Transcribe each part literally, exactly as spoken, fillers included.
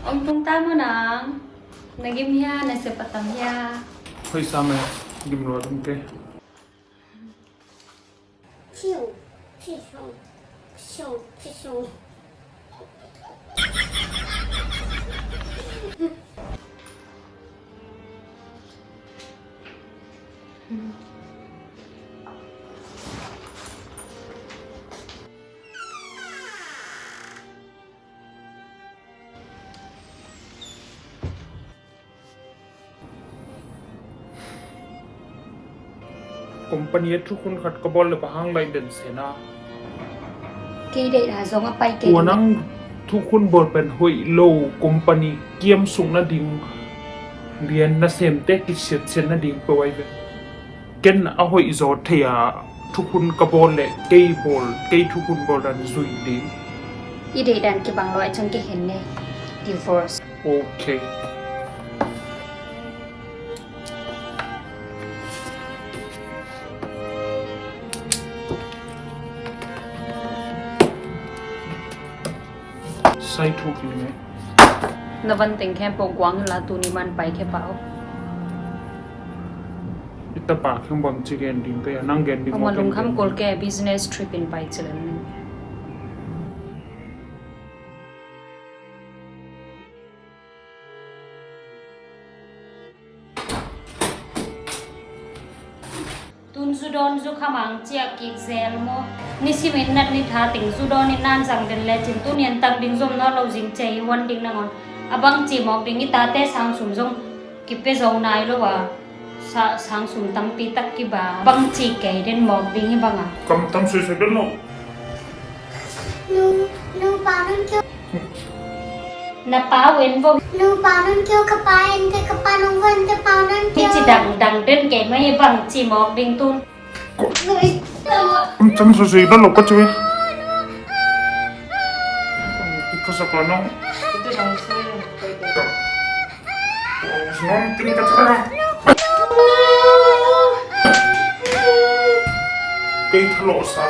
Ong tung ta maw nang. Na gim hia, na sep a tam hia? Hoih sam e, gim lua dum ke. Phew, phew, phew, phew. Company a thukhun khat ka bawl le bang hang lai den sena. Kei deihna zong a pai kei. Tua nang thukhun bawl pen hoih lo, company kiam suk nading, lian nasemte kisiatsiat nading peuh ai ve. Ken a hoih zaw thei a thukhun ka bawl le kei bawl, kei thukhun bawl dan zui ding. I deihdan kibang lo a cang kei hen ne. Divorce. Okay. Sai thuk hi ne. Na van teng khempeuh guang la tuni man pai khe pau. I tapa kheng bang ci gen ding ka ya, nang gen ding. Oma lungkham kol ke, business trip in pai ci len. Tun zu dawn zu khamang ciah kik zel maw? Nisimin nat ni tha teng zu dawn in nan zang den le cin tunian tak ding zom nawn lo zing cia hi huan ding nangawn. A bang ci mawk ding i tate sang sum zong kipia zo nai lo a. Sa-, sang sum tampi tak kiba. Bang ci kei den mawk ding hi bang a. Kam tam suisui den lo. Nu, nu pa nun kyo. Na pa wen vo. Nu pa nun kyo ka pa en te ka pa nung wen te pa nun kyo. Hi ci dang dang den kei mai bang ci mawk ding tun. Ko. Zui. Am chan su zui na lo ka chui. Ka sa ka nong. Sngom tin ka chui. Kei thalo sa.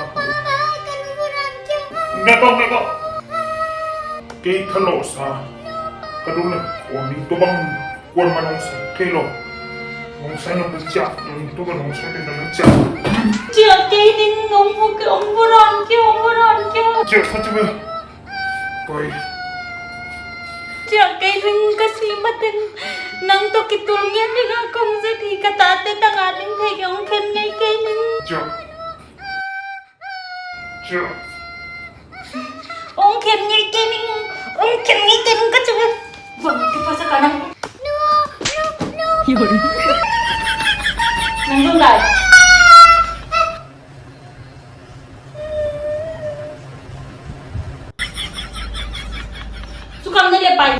Neko, neko. Kei thalo sa. Ka dun na ko ni to bang. Kuan ma nong sai thei lo. Nong sai nong sai cia. Nong tu ka nong sai thei nong cia. Cia kei ning nong fu ke ong buron ke ong buron ke. Cia sa cia. Koi. Cia kei ning ka si ma teng. Nang to kitul ngian ning a kong zet hi ka tate tang a ning thei ke ong khen ngei kei ning. Cia. Cia. Ong khen ngei kei ning, ong khen ngei kei ning ka cakap. Bang, kita sekarang. Nang dudai. Sukam na le pai.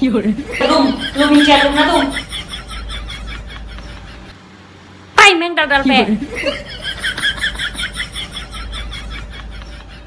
Lum, lum ni cia lum na lum. Pai meng daldal pe.